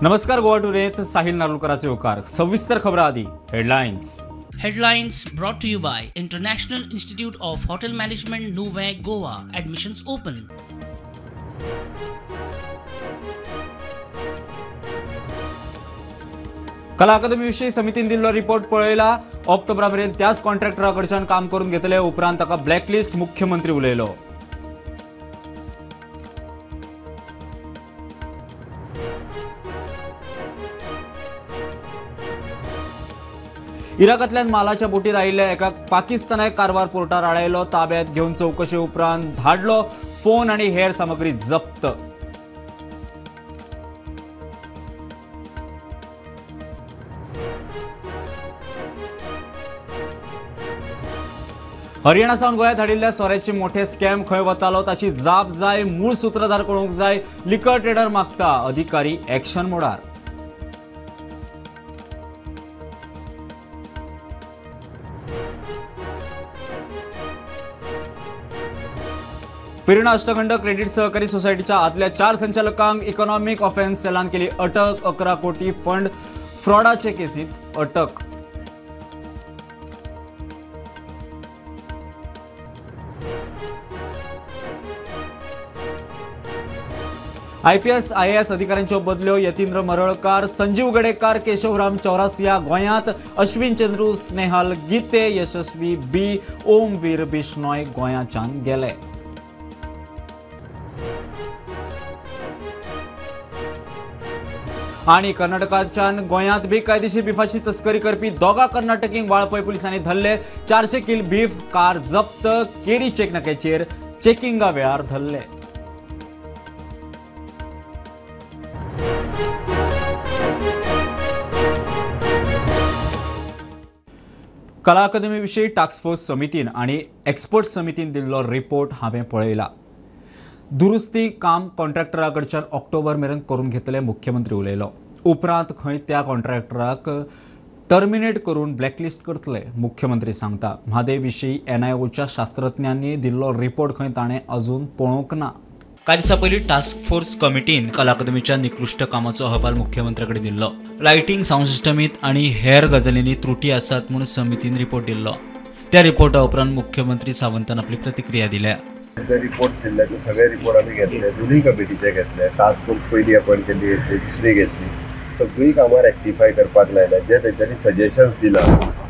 नमस्कार, गोवा टुडेंत साहिल नार्लुकराचे उपकार. सविस्तर खबरां आदी headlines. Headlines brought to you by International Institute of Hotel Management, Nuvem, Goa. Admissions open. कला अकादमी विशीं समितीन दिल्लो रिपोर्ट पळयला. ऑक्टोबरा मेरेन त्याच कॉन्ट्रॅक्टरा कडच्यान काम करून घेतले उपरांत ताका ब्लॅकलिस्ट, मुख्यमंत्री उलयलो. इराकांतल्यान मालाच्या बोटीर आयिल्ल्या एका पाकिस्तानाक कारवार पोर्टार आडायलो. ताब्यात घेवन चवकशे उपरांत धाडलो. फोन आनी हेर सामग्री जप्त. हरियाणा सावन गोंयांत हाडिल्ल्या सोऱ्याचे मोठे स्कॅम खंय वतालो ताची जाप जाय. मूळ सूत्रधार कळूंक जाय. लिकर ट्रेडर मागता. अधिकारी एक्शन मोडार. पिरणा अष्टखंड क्रेडिट सहकारी सोसायटीच्या आदल्या 4 संचालकांक इकॉनॉमिक ऑफेन्स सेलान केली अटक. 11 कोटी फंड फ्रॉडाचे केसीत अटक. आयपीएस आयएएस अधिकाऱ्यांच्यो बदल्यो. यतींद्र मरळकार, संजीव गडेकार, केशवराम चौरासिया गोंयांत, अश्विन चंद्रू, स्नेहल गीते, यशस्वी बी, ओमवीर बिश्नोय गोंयाच्यान गेले. आनी कर्नाटकाच्यान गोंयांत बेकायदेशीर बिफाची तस्करी करपी 2 कर्नाटकींक वाळपय पुलिसांनी धरले. 400 किल बीफ कार जप्त. केरी चेक नाक्याचेर चेकिंगा वेळार धरले. कला अकादमी विशीं टास्क फोर्स समितीन आनी एक्सपर्ट समितीन दिल्लो रिपोर्ट हांवें पळयला. दुरुस्ती काम कॉन्ट्रॅक्टरा कडच्यान ऑक्टोबर मेरेन करून घेतले, मुख्यमंत्री उलयलो. उपरांत खंय त्या कॉन्ट्रॅक्टराक टर्मिनेट करून ब्लॅकलिस्ट करतले, मुख्यमंत्री सांगता. म्हादय विशीं एनआयओच्या शास्त्रज्ञांनी दिल्लो रिपोर्ट खंय ताणें अजून पळोवंक ना. कांय दिसां पयलीं टास्क फोर्स कमिटीन कला अकादमीच्या निकृश्ट कामाचो अहवाल मुख्यमंत्र्या कडेन दिल्लो. लायटींग, सावंड सिस्टमींत आनी हेर गजालींनी त्रुटी आसात म्हूण समितीन रिपोर्ट दिल्लो. त्या रिपोर्टा उपरांत मुख्यमंत्री सावंतान आपली प्रतिक्रिया दिल्या. रिपोर्ट दिल्ले ते सगळे रिपोर्ट आमी घेतले, दोनूय कमिटीचे घेतले. टास्क फोर्स पयली अपॉयंट केली, घेतली, दुसरी घेतली. सगळीं कामां रेक्टिफाय करपाक लायल्या. जे तेंच्यांनी सजेशन्स दिला,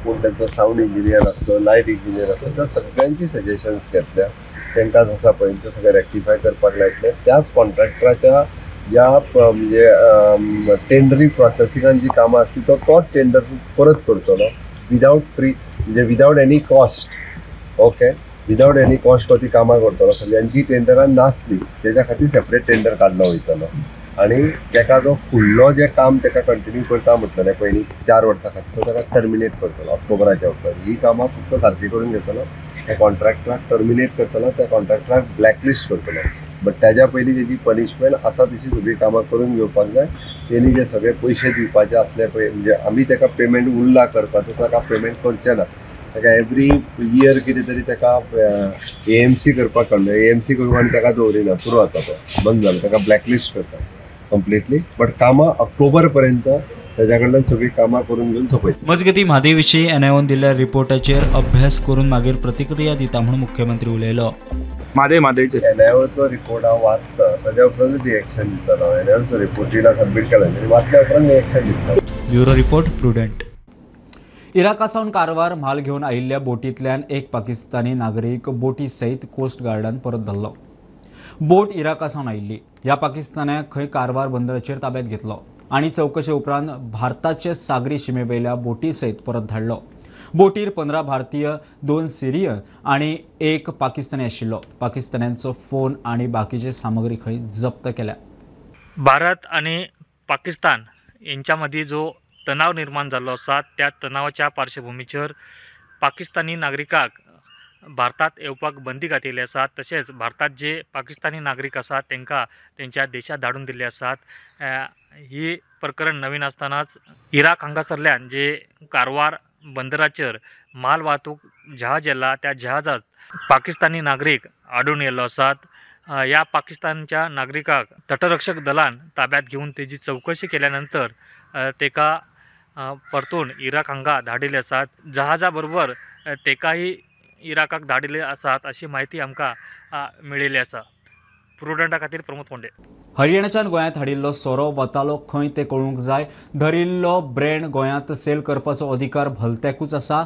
कोण तेंचो सावंड इंजिनियर आसलो, लायट इंजिनियर आसलो, त्या सगळ्यांची सजेशन्स घेतल्या. तांकां आसा पळय ते सगळें रेक्टिफाय करपाक लायतले. त्याच कॉन्ट्रॅक्टराच्या ज्या म्हणजे टेंडरी प्रोसेसिंगान जी कामां आसली तो तोच टेंडर परत करतलो विदावट फ्री, म्हणजे without any cost. Okay, without any cost तो ती कामां करतलो. सगळ्यांची टेंडरां नासली तेज्या खातीर सेपरेट टेंडर काडलो वयतलो. आनी तेका जो फुडलो जें काम तेका कंटिन्यू करता म्हटलेलें पयलीं 4 वर्सां खातीर, तो तेका टर्मिनेट करतलो ऑक्टोबराच्या उपरांत. ही कामां फक्त सारकी करून घेतलो, त्या कॉन्ट्रॅक्टराक टर्मिनेट करतलो, त्या कॉन्ट्रॅक्टराक ब्लॅकलिस्ट करतलो. बट तेज्या पयलीं तेजी पनिशमेंट आसा तशी सगळीं कामां करून घेवपाक जाय. तेणी जे सगळे पयशे दिवपाचे आसले पळय, म्हणजे आमी तेका पेमेंट उरला करपाचो, ताका पेमेंट करचें ना. ताका एवरी इयर कितें तरी ताका एएमसी करपाक कळना. एएमसी करूंक आनी ताका दवरिना, पुरो आतां तो बंद जालो, ताका ब्लॅकलिस्ट करता कंप्लिटली. बट कामां ऑक्टोबर पर्यंत ताज्या कडल्यान सगळीं कामां करून घेवन सोंपयता. मजगतीं म्हादय विशीं एनआयओन दिल्ल्या रिपोर्टाचेर अभ्यास करून मागीर प्रतिक्रिया दिता म्हूण मुख्यमंत्री उलयलो. म्हादयचेर एनआयओचो रिपोर्ट हांव वाचता, ताज्या उपरांतूच रिएक्शन दितलो. एनआयओचो रिपोर्ट दिला सबमीट केला आनी वाचल्या उपरांत रिएक्शन दितलो. Bureau report, Prudent. इराका सावन कारवार म्हाल घेवन आयिल्ल्या बोटींतल्यान एक पाकिस्तानी नागरीक बोटी सयत कोस्ट गार्डान परत धरलो. बोट इराका सावन आयिल्ली. ह्या पाकिस्तानाक खंय कारवार बंदराचेर ताब्यात घेतलो आनी चवकशे उपरांत भारताचे सागरी शिमेवेल्या बोटी सयत परत धाडलो. बोटीर 15 भारतीय, 2 सिरियन आनी 1 पाकिस्तानी आशिल्लो. पाकिस्तान्यांचो फोन आनी बाकीचे सामग्री खंय जप्त केल्या. भारत आनी पाकिस्तान यांच्या मदीं जो तणाव निर्माण जाल्लो आसा त्या तणावाच्या पार्श्वभुमीचेर पाकिस्तानी नागरिकांक भारतात येवपाक बंदी घातिल्ली आसा. तशेंच भारतात जे पाकिस्तानी नागरीक आसात तांकां तेंच्या देशांत धाडून दिल्ले आसात. ही प्रकरण नवीन आसतनाच इराक हांगासरल्यान जे कारवार बंदराचेर माल वाहतूक जहाज येला त्या जहाजात पाकिस्तानी नागरीक आडून येयल्लो आसात. ह्या पाकिस्तानच्या नागरिकाक तटरक्षक दलान ताब्यात घेवन तेजी चवकशी केल्या नंतर तेका परतून इराक हांगा धाडिल्ले आसात। जहाजा बरोबर तेकाही इराकाक धाडिल्ले आसात अशी म्हायती आमकां मेळिल्ली आसा। प्रुडंटा खातीर प्रमोद कोंडे। हरियाणाच्यान गोंयांत हाडिल्लो सोरो वतालो खंय तें कळूंक जाय। धरिल्लो ब्रँड गोंयांत सेल करपाचो अधिकार भलत्याकूच आसा।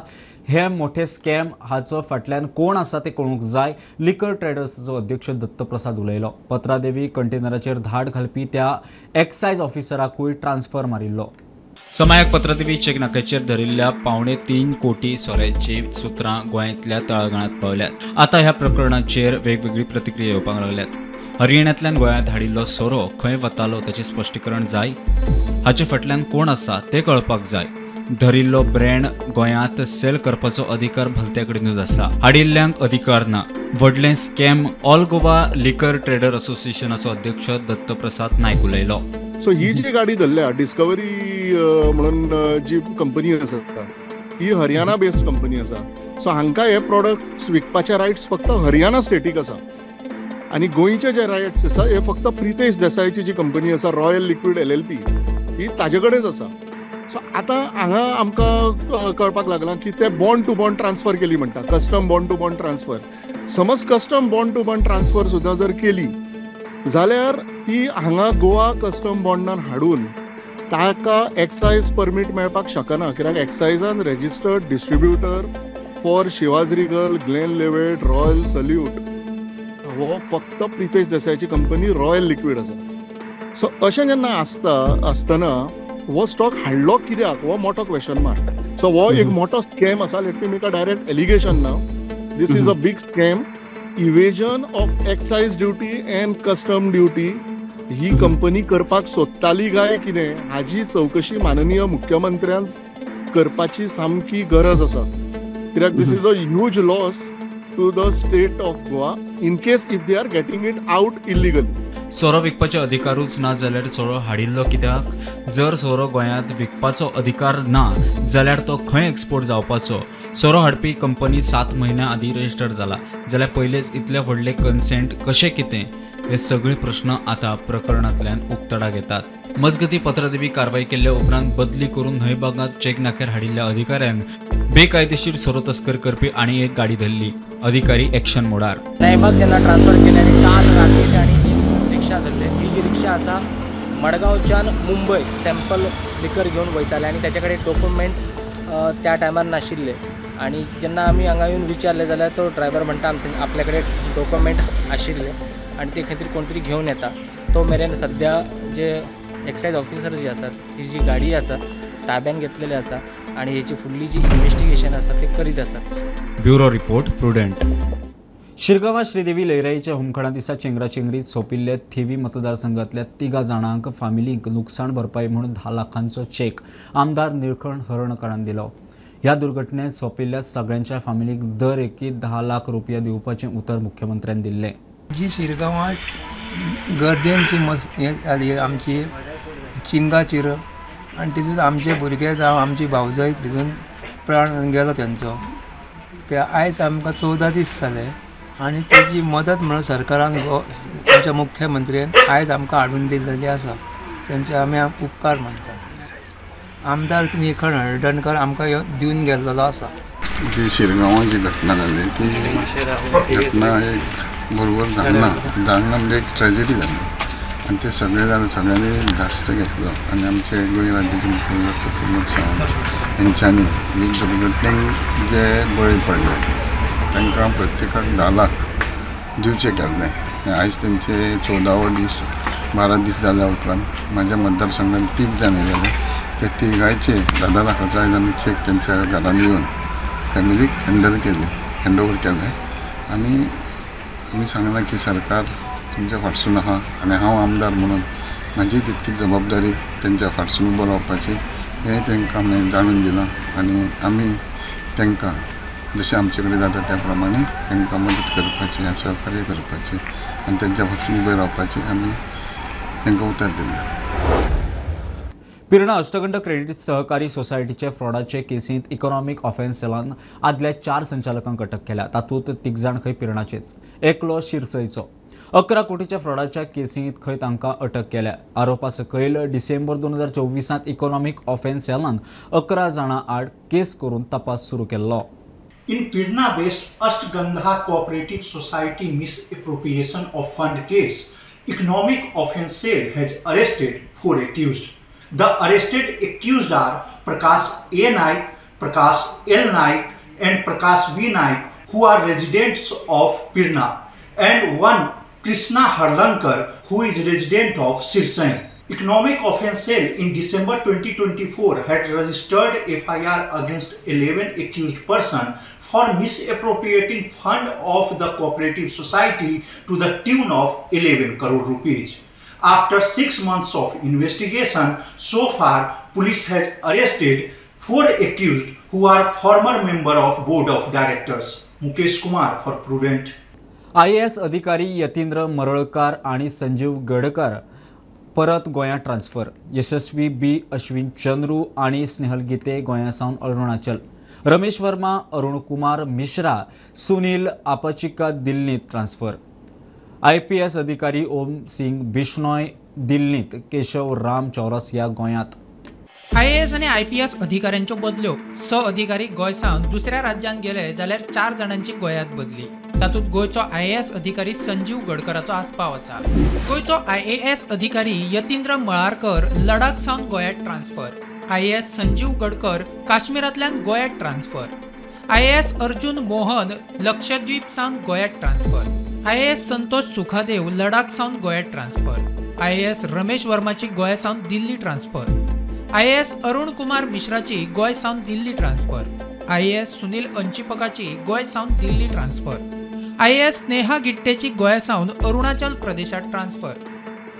हे मोठे स्कॅम हाचो फाटल्यान कोण आसा तें कळूंक जाय। लिकर ट्रेडर्सचो अध्यक्ष दत्तप्रसाद उलयलो। पत्रादेवी कंटेनराचेर धाड घालपी त्या एक्सायज ऑफिसराकूय ट्रान्सफर मारिल्लो। समायाक पत्रादेवी चेक नाक्याचेर धरिल्ल्या 2.75 कोटी सोऱ्याची सुत्रां गोंयांतल्या तळागाळांत पावल्यात। आतां ह्या प्रकरणाचेर वेगवेगळी प्रतिक्रिया येवपाक लागल्यात। हरियाणांतल्यान गोंयांत हाडिल्लो सोरो खंय वतालो ताचें स्पश्टीकरण जाय। हाचे फाटल्यान कोण आसा तें कळपाक जाय। धरिल्लो ब्रँड गोंयांत सेल करपाचो अधिकार भलत्या कडेनूच आसा, हाडिल्ल्यांक अधिकार ना। व्हडलें scam. All Goa liquor trader असोसिएशनाचो अध्यक्ष दत्तप्रसाद नायक उलयलो। सो ही जी गाडी धरल्या डिस्कवरी म्हणून जी कंपनी आसा ही हरियाणा बेस्ड कंपनी आसा। सो हांकां हे प्रोडक्ट्स विकपाचे रायट्स फक्त हरियाणा स्टेटीक आसा आनी गोंयचे जे रायट्स आसा हे फक्त प्रितेश देसायची जी कंपनी आसा रॉयल लिक्विड LLP ही ताजे कडेच आसा। सो आतां हांगा आमकां कळपाक लागलां की ते बॉन्ड टू बॉन्ड ट्रान्सफर केली म्हणटा, custom bond to bond transfer. समज custom bond to bond transfer सुद्दां जर केली जाल्यार ती हांगा गोवा कस्टम बॉन्डान हाडून ताका एक्सायज परमीट मेळपाक शकना, कित्याक एक्सायजान registered distributor for Chivas Regal, Glenlivet, Royal Salute हो फक्त प्रितेश देसायची कंपनी रॉयल लिक्विड आसा। सो अशें जेन्ना आसता आसतना हो स्टॉक हाडलो कित्याक हो मोठो क्वेश्चन मार्क। सो हो एक मोठो स्कॅम आसा। Let me make a direct allegation now, this is a big scam. Evasion of excise duty and custom duty he company करपाक सोदताली काय कितें हाजी चवकशी माननीय मुख्यमंत्र्यान करपाची सामकी गरज आसा, कित्याक this is a huge loss to the state of Goa in case if they are getting it out illegally. सोरो विकपाचे अधिकारूच ना जाल्यार सोरो हाडिल्लो कित्याक? जर सोरो गोंयांत विकपाचो अधिकार ना जाल्यार तो खंय एक्सपोर्ट जावपाचो? सोरो हाडपी कंपनी 7 म्हयन्या आदीं रजिस्टर जाला जाल्यार पयलेच इतले व्हडले कन्सेंट कशें कितें? हे सगळे प्रश्न आतां प्रकरणांतल्यान उक्तडाक येतात। मजगती पत्रादेवी कारवाई केल्ल्या उपरांत बदली करून न्हंयबागांत चेक नाक्यार हाडिल्ल्या अधिकाऱ्यान बेकायदेशीर सोरो तस्कर करपी आनी एक गाडी धरली। अधिकारी एक्शन मोडार। न्हंयबाग जेन्ना ट्रान्सफर केले आनी काल राती आनी एक रिक्षा धरले। ही जी रिक्षा आसा मडगांवच्यान मुंबय सॅम्पल लिकर घेवन वयताले आनी ताचे कडेन डॉक्युमेंट त्या टायमार नाशिल्ले आनी जेन्ना आमी हांगा येवन विचारले जाल्यार तो ड्रायव्हर म्हणटा आपल्या कडेन डॉक्युमेंट आशिल्ले आनी ते खातीर कोण तरी घेवन येता। तो मेरेन सद्या जे एक्सायज ऑफिसर जे आसात ही जी गाडी आसा ताब्यान घेतलेली आसा आनी हेची फुडली जी इन्वेस्टिगेशन आसा ते करीत आसात। Bureau report, Prudent. शिरगांवां श्रीदेवी लयराईच्या होमखणा दिसा चेंगराचेंगरीत सोंपिल्ले थिवी मतदारसंघांतल्या 3 जाणांक फामिलींक नुकसाण भरपाई म्हणून 10 लाखांचो चेक आमदार निळकंठ हरणकारान दिलो। ह्या दुर्घटनेत सोंपिल्ल्या सगळ्यांच्या फामिलीक दर एकी 10 लाख रुपया दिवपाचें उतर मुख्यमंत्र्यान दिल्लें। जी शिरगांवां गर्देन जी हें जाली आमची चिंगा चिरप आनी तितून आमचे भुरगे जावं आमची भावजय तितून प्राण गेलो तेंचो। ते आयज आमकां 14 दीस जाले आनी तेजी मदत म्हणून सरकारान आमच्या मुख्यमंत्र्यान आयज आमकां हाडून दिल्लेली आसा, तेंचे आमी उपकार मानतात। आमदार निळकंठ हळदणकर आमकां दिवन गेल्लो आसा। जी शिरगांवां जी घटना जाली ती घटना एक बरोबर जावना जावना म्हणजे एक ट्रेजिडी जाली आनी ते सगळे जाण सगळ्यांनी धास्त घेतलो आनी आमचे गोंय राज्याचे मुख्यमंत्री डॉक्टर प्रमोद सावंत हेंच्यांनी ही दुर्घटनेक जे बळी पडले तांकां प्रत्येकाक 10 लाख दिवचे केल्ले। आयज तेंचे 14वो दीस 12 दीस जाल्या उपरांत म्हाज्या मतदारसंघात 3 जाण येयले त्या तिगांयचे 10 लाखाचो आयज आमी चॅक तेंच्या घरान येवन फॅमिलीक हँडल केले, हँड ओवर केले आनी आमी सांगलां की सरकार तुमच्या फाटसून आहा आनी हांव आमदार म्हणून म्हाजी तितकी जबाबदारी तेंच्या फाटसून उबो रावपाची हें तांकां हांवें जाणून दिलां आनी आमी तांकां जशें आमचे कडेन जाता त्या प्रमाणे तांकां मदत करपाची आनी सहकार्य करपाची आनी तेंच्या फाटसून उबे रावपाची आमी तांकां उतर दिल्लें। पिर्णा अष्टगंड क्रेडिट सहकारी सोसायटीचे फ्रॉडाचे केसींत इकॉनॉमिक ऑफेन्स सेलान आदल्या 4 संचालकांक अटक केल्या। तातूंत 3 जाण खंय पिर्णाचेच, एकलो शिरसयचो। 11 कोटीच्या फ्रॉडाच्या केसींत खंय तांकां अटक केल्या. आरोपा सकयल डिसेंबर 2024 इकॉनॉमिक ऑफेन्स सेलान 11 जाणां आड केस करून तपास सुरू केल्लो. In Pirna based Ashtagandha Cooperative Society misappropriation of fund case, Economic Offence Cell has arrested 4 accused. The arrested accused are Prakash A. Naik, Prakash L. Naik and Prakash V. Naik, who are residents of Pirna, and one Krishna Harlankar, who is resident of Sirsain. Economic Offence Cell in December 2024 had registered FIR against 11 accused person for misappropriating fund of the cooperative society to the tune of 11 crore rupees. After 6 months of investigation, so far police has arrested 4 accused who are former member of board of directors. Mukesh Kumar for Prudent. IAS अधिकारी यतींद्र मरळकार आणि संजीव गडकर परत गोंया transfer. यशस्वी बी अश्विन चंद्रू आणि स्नेहल गीते गोंया सावन अरुणाचल. रमेश वर्मा, अरुण कुमार मिश्रा, सुनील आपचिका दिल्लीत transfer. IPS अधिकारी ओम सिंग बिश्नोय दिल्लीत, केशव राम चौरसिया गोंयांत. IAS आनी IPS अधिकाऱ्यांच्यो बदल्यो. 6 अधिकारी गोंय सावन दुसऱ्या राज्यांत गेले जाल्यार 4 जाणांची गोंयांत बदली. तातूंत गोंयचो IAS अधिकारी संजीव गडकराचो आस्पाव आसा. गोंयचो IAS अधिकारी यतींद्र मळारकर लडाख सावन गोंयांत ट्रान्सफर. IAS Sanjeev Gadkar काश्मीरांतल्यान गोंयांत transfer. IAS Arjun Mohan Lakshadweep सावन गोंयांत transfer. IAS Santosh Sukhadev Ladakh सावन गोंयांत ट्रान्सफर. IAS Ramesh वर्माची गोंया सावन Delhi transfer. IAS Arun Kumar मिश्राची गोंय सावन दिल्ली ट्रान्सफर. IAS Sunil अंचिपकाची गोंय सावन दिल्ली ट्रान्सफर. IAS Sneha गिट्टेची गोंया सावन अरुणाचल प्रदेशात ट्रान्सफर.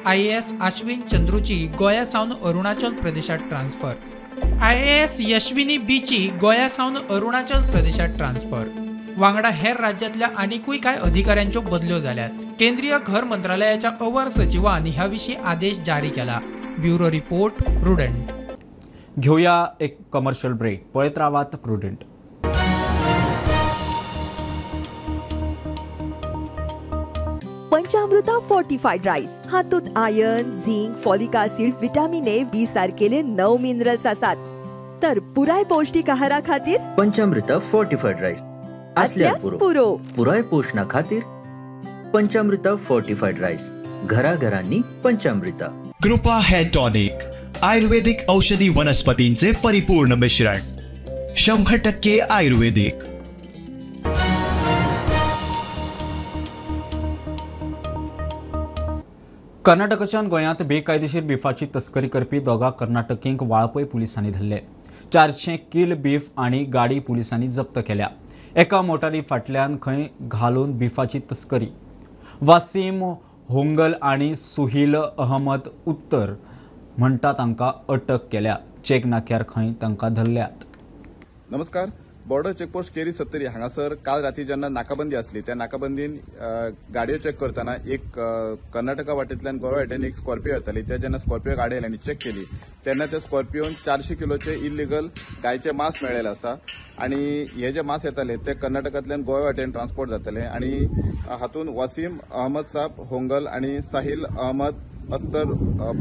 IAS Ashwin चंद्रूची गोंया सावन अरुणाचल प्रदेशात ट्रान्सफर. IAS Yashwini बीची गोंया सावन अरुणाचल प्रदेशात ट्रान्सफर. वांगडा हेर राज्यांतल्या आनिकूय कांय अधिकाऱ्यांच्यो बदल्यो जाल्यात. केंद्रीय घर मंत्रालयाच्या अवर सचिवान ह्या विशीं आदेश जारी केला. Bureau report, Prudent. घेऊया एक कमर्शियल ब्रेक. पळयत रावात प्रुडंट. पंचामृता फोर्टिफाईड राईस हातूंत iron, zinc, folic acid, vitamin A, B सारकेले 9 मिनरल्स आसात. तर पुराय पौष्टिक आहारा खातीर पंचामृता फोर्टिफाईड राईस असल्यार पुरो. पुराय पोषणा खातीर पंचामृता फोर्टिफाईड राईस घराघरांनी पंचामृता. कृपा हेअर टॉनिक, आयुर्वेदिक औषधी वनस्पतींचे परिपूर्ण मिश्रण, 100% आयुर्वेदिक. कर्नाटकच्यान गोंयांत बेकायदेशीर बिफाची तस्करी करपी 2 कर्नाटकींक वाळपय पुलिसांनी धरले. 400 किल बीफ आनी गाडी पुलिसांनी जप्त केल्या. एका मोटारी फाटल्यान खंय घालून बिफाची तस्करी. वासीम होंगल आनी सुहील अहमद उत्तर म्हणटा तांकां अटक केल्या. चेक नाक्यार खंय तांकां धरल्यात. नमस्कार. बॉर्डर चेकपोस्ट केरी सत्तरी हांगासर काल राती जेन्ना नाकाबंदी आसली त्या नाकाबंदीन गाडयो चेक करतना एक कर्नाटका वाटेंतल्यान गोवा वाटेन एक स्कॉर्पियो येताली. त्या जेन्ना स्कॉर्पियो गाडी आयली आनी चेक केली तेन्ना त्या स्कॉर्पियोन 400 किलोचे इलिगल गायचे मांस मेळ्ळेले आसा आनी हे जे मांस येताले ते कर्नाटकांतल्यान गोवा वाटेन ट्रान्सपोर्ट जाताले आनी हातूंत वसीम अहमद साब होंगल आनी Sahil Ahmed Akhtar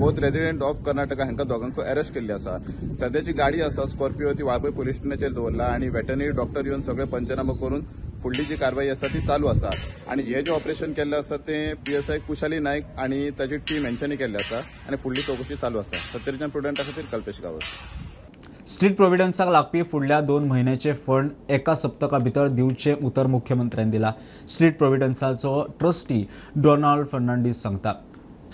both resident of Karnataka हांकां दोगांकूय अरेस्ट केल्ली आसा. सद्याची गाडी आसा स्कॉर्पियो ती वाळपय पुलीस स्टेशनाचेर दवरला आनी वेटरनरी डॉक्टर येवन सगळे पंचनामो करून फुडली जी कारवाई आसा ती चालू आसा आनी हे जे ऑपरेशन केल्लें आसा तें PSI Kushali Naik आनी ताची टीम हेंच्यांनी केल्लें आसा आनी फुडली चवकशी चालू आसा. सत्तरीच्यान प्रुडंटा खातीर कल्पेश गांवस. स्ट्रीट प्रोव्हिडन्साक लागपी फुडल्या 2 म्हयन्याचे फंड एका सप्तका भितर दिवचे उतर मुख्यमंत्र्यान दिला. स्ट्रीट प्रोव्हिडन्साचो ट्रस्टी डोनाल्ड फर्नांडीस सांगता,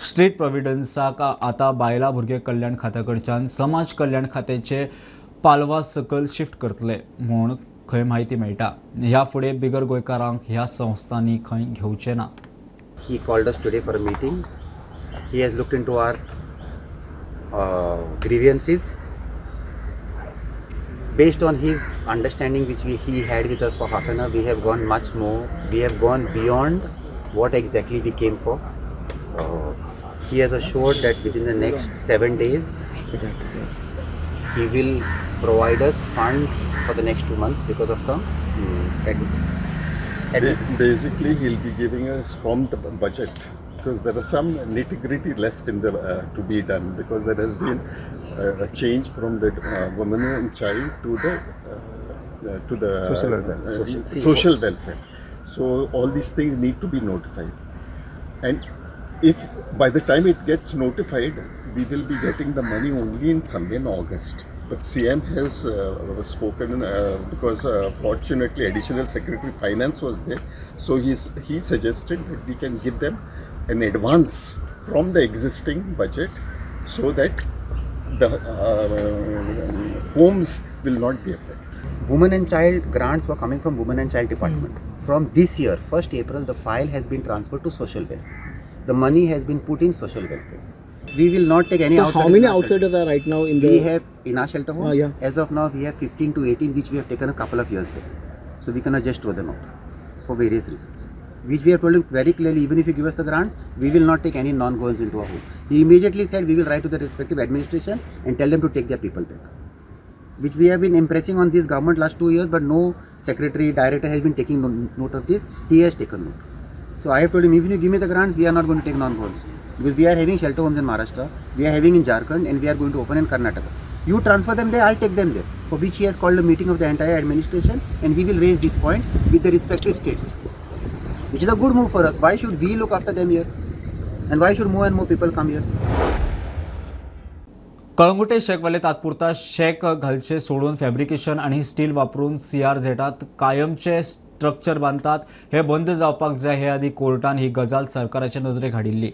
स्ट्रीट प्रोव्हिडन्साक आतां बायलां भुरगें कल्याण खात्या कडच्यान समाज कल्याण खात्याचे पालवा सकयल शिफ्ट करतले म्हूण खंय म्हायती मेळटा. ह्या फुडें बिगर गोंयकारांक ह्या संस्थांनी खंय घेवचें ना. He called us today for a meeting. He has looked into our grievances. Based on his understanding which he had with us for half an hour, we have gone much more. We have gone beyond what exactly we came for. He has assured that within the next 7 days, he will provide us funds for the next 2 months because of some Basically, he'll be giving us from the budget, because there are some nitty-gritty left in the to be done, because there has been a change from the woman and child to the social welfare. Social welfare. So all these things need to be notified, and if by the time it gets notified, we will be getting the money only in somewhere in August. But CM has spoken because fortunately Additional Secretary Finance was there, so he suggested that we can give them an advance from the existing budget so that the homes will not be affected. Women and child grants were coming from Women and Child Department. From this year, 1st April, the file has been transferred to social welfare. The money has been put in social welfare. We will not take any. So how many outsiders are right now in the? We have in our shelter home. Yeah. As of now, we have 15 to 18, which we have taken a couple of years back. So we cannot just throw them out for various reasons. Which we have told him very clearly, even if you give us the grants, we will not take any non-Goans into our home. He immediately said we will write to the respective administration and tell them to take their people back. Which we have been impressing on this government last 2 years, but no secretary, director has been taking note of this. He has taken note. So I have told him, even if you give me the grants, we are not going to take non-Goans. Because we are having shelter homes in Maharashtra, we are having in Jharkhand, and we are going to open in Karnataka. You transfer them there, I'll take them there. For which he has called a meeting of the entire administration, and he will raise this point with the respective states. Which is a good move for us. Why should we look after them here? And why should more and more people come here? Calangute शेकवाले तात्पुरता शेक घालचे सोडून fabrication आनी steel वापरून सीआरझेडात कायमचे structure बांदतात हे बंद जावपाक जाय हे आदी कोर्टान ही गजाल सरकाराच्या नजरेक हाडिल्ली,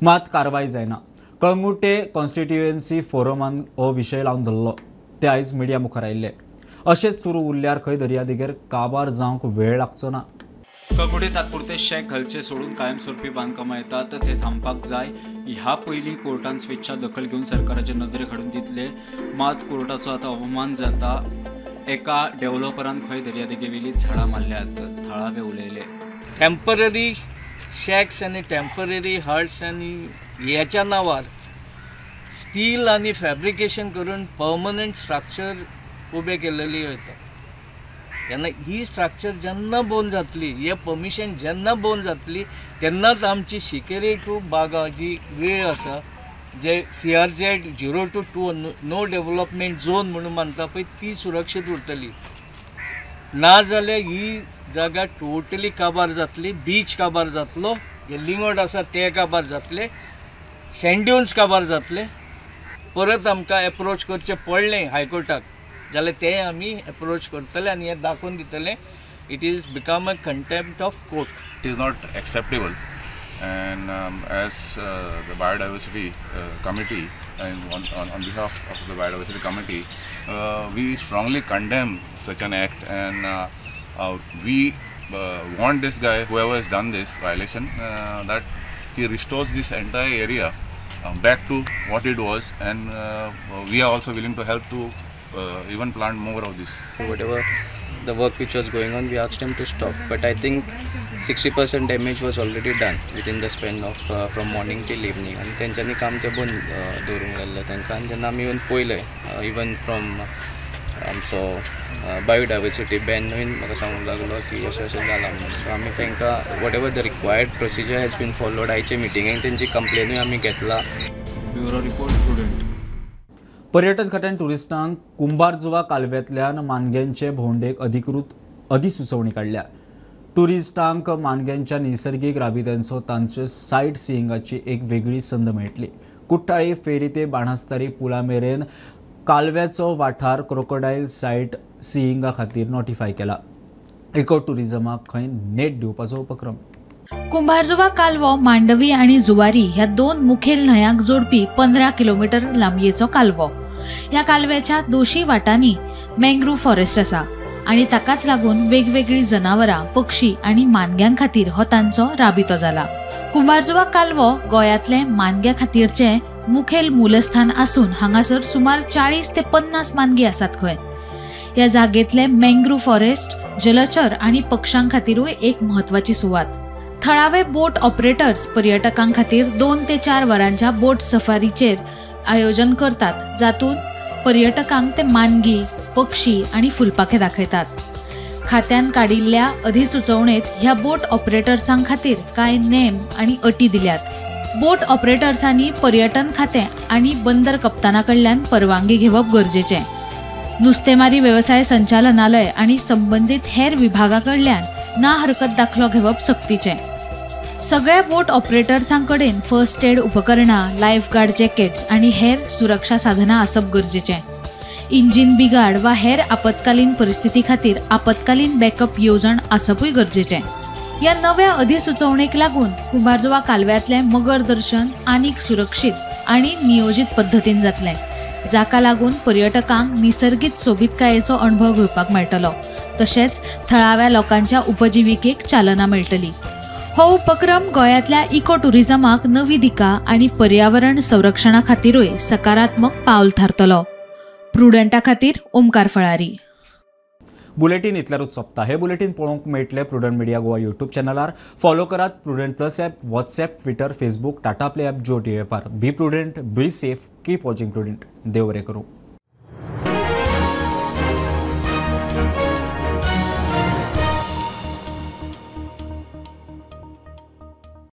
मात कारवाय जायना. कळंगूटे कॉन्स्टिट्युएन्सी फोरमान हो विशय लावन धरलो, ते आयज मिडिया मुखार आयिल्ले. अशेंच सुरू उरल्यार खंय दर्यादेगेर काबार जावंक वेळ लागचो ना. कळंगूटे तात्पुरते शेक घालचे सोडून कायमस्वरूपी बांदकामां येतात ते थांबपाक जाय. ह्या पयलीं कोर्टान स्वेच्छा दखल घेवन सरकाराचे नदरेक हाडून दितले, मात कोर्टाचो आतां अवमान जाता. एका डेव्हलपरान खंय दर्यादेगेवेली झाडां मारल्यात, थळावे उलयले. टेम्पररी शॅक्स आनी टेम्पररी हट्स आनी ह्याच्या नांवार स्टील आनी फॅब्रिकेशन करून पर्मनंट स्ट्रक्चर उबे केलेली वयता. तेन्ना ही स्ट्रक्चर जेन्ना बंद जातली, हे परमिशन जेन्ना बंद जातली, तेन्नाच आमची शिकेरी टू बागा जी वेळ आसा, जे CRZ 0 to 2 no development zone म्हणून मानता पळय, ती सुरक्षीत उरतली. ना जाल्यार ही जागा टोटली काबार जातली, बीच काबार जातलो, जे लिंगोट आसा ते काबार जातले, सँड ड्यून्स काबार जातले. परत आमकां एप्रोच करचें पडलें हायकोर्टाक जाल्यार ते आमी एप्रोच करतले आनी हें दाखोवन दितले. It is become a contempt of court. It is not acceptable, and as the biodiversity committee and on behalf of the biodiversity committee, we strongly condemn such an act, and we want this guy, whoever has done this violation, that he restores this entire area back to what it was, and we are also willing to help to even plant more of this. Whatever the work which was going on, we asked him to stop, but I think 60% damage was already done within the span of from morning till evening. आनी तेंच्यांनी काम तें बंद दवरूंक लागलें तांकां. आनी जेन्ना आमी येवन पळयलें, इवन फ्रॉम आमचो बायोडायवर्सिटी बॅनूय म्हाका सांगूंक लागलो की अशें अशें जालां म्हणून. सो आमी तांकां whatever the required procedure has been followed, आयचे मिटिंगेक तेंची कंप्लेनूय आमी घेतला. Bureau report, Prudent. पर्यटन खात्यान टुरिस्टांक कुंभारजुवा कालव्यांतल्यान मानग्यांचे भोंवडेक अधिकृत अधिसुचोवणी काडल्या. टुरिस्टांक मानग्यांच्या निसर्गीक राबित्यांचो तांचे सायट सिईंगाची एक वेगळी संद मेळटली. कुठ्ठाळी फेरी ते बाणस्तारी पुला मेरेन कालव्याचो वाठार क्रोकोडायल सायट सिईंगा खातीर नोटिफाय केला. इको टुरिझमाक खंय नेट दिवपाचो उपक्रम. कुंभारजुवा कालवो मांडवी आनी जुवारी ह्या दोन मुखेल न्हंयांक जोडपी 15 किलोमीटर लांबयेचो कालवो. ह्या कालव्याच्या दोशी वाटांनी मँग्रोव फॉरेस्ट आसा आनी ताकाच लागून वेगवेगळी जनावरां, पक्षी आनी मानग्यां खातीर हो तांचो राबितो जाला. कुंभारजुवा कालवो गोंयांतले मानग्यां खातीरचें मुखेल मूलस्थान आसून हांगासर सुमार 40 ते 50 मानगी आसात खंय. ह्या जागेंतले मँग्रोव फॉरेस्ट जलचर आनी पक्षां खातीरूय एक म्हत्वाची सुवात. थळावे बोट ऑपरेटर्स पर्यटकां खातीर 2 ते 4 वरांच्या बोट सफारीचेर आयोजन करतात, जातूंत पर्यटकांक ते मानगी, पक्षी आनी फुलपाखे दाखयतात. खात्यान काडिल्ल्या अधिसुचोवणेंत ह्या बोट ऑपरेटर्सां खातीर कांय नेम आनी अटी दिल्यात. बोट ऑपरेटर्सांनी पर्यटन खातें आनी बंदर कप्ताना कडल्यान परवानगी घेवप गरजेचें. नुस्तेमारी वेवसाय संचालनालय आनी संबंदीत हेर विभागा कडल्यान ना हरकत दाखलो घेवप सक्तीचें. सगळ्या बोट ऑपरेटर्सां कडेन फर्स्ट एड उपकरणां, लायफ गार्ड जॅकेट्स आनी हेर सुरक्षा साधनां आसप गरजेचें. इंजिन बिगाड वा हेर आपत्कालीन परिस्थिती खातीर आपत्कालीन बॅकअप येवजण आसपूय गरजेचें. ह्या नव्या अधिसुचोवणेक लागून कुंभारजुवा कालव्यांतलें मगर दर्शन आनीक सुरक्षीत आनी नियोजीत पद्दतीन जातलें, जाका लागून पर्यटकांक निसर्गीक सोबीतकायेचो अणभव घेवपाक मेळटलो, तशेंच थळाव्या लोकांच्या उपजिविकेक चालना मेळटली. हो उपक्रम गोंयांतल्या इको टुरिझमाक नवी दिका आनी पर्यावरण संरक्षणा खातीरूय सकारात्मक पावल थारतलो. प्रुडंटा खातीर ओमकार फळारी. बुलेटीन इतल्यारूच सोंपता. हे बुलेटीन पळोवंक मेळटलें प्रुडंट मिडिया गोवा यूट्यूब चॅनलार. फॉलो करात Prudent plus app, WhatsApp, Twitter, Facebook, Tata Play app, Jio TV ॲपार. Be prudent, be safe, keep watching Prudent. देव बरें करूं.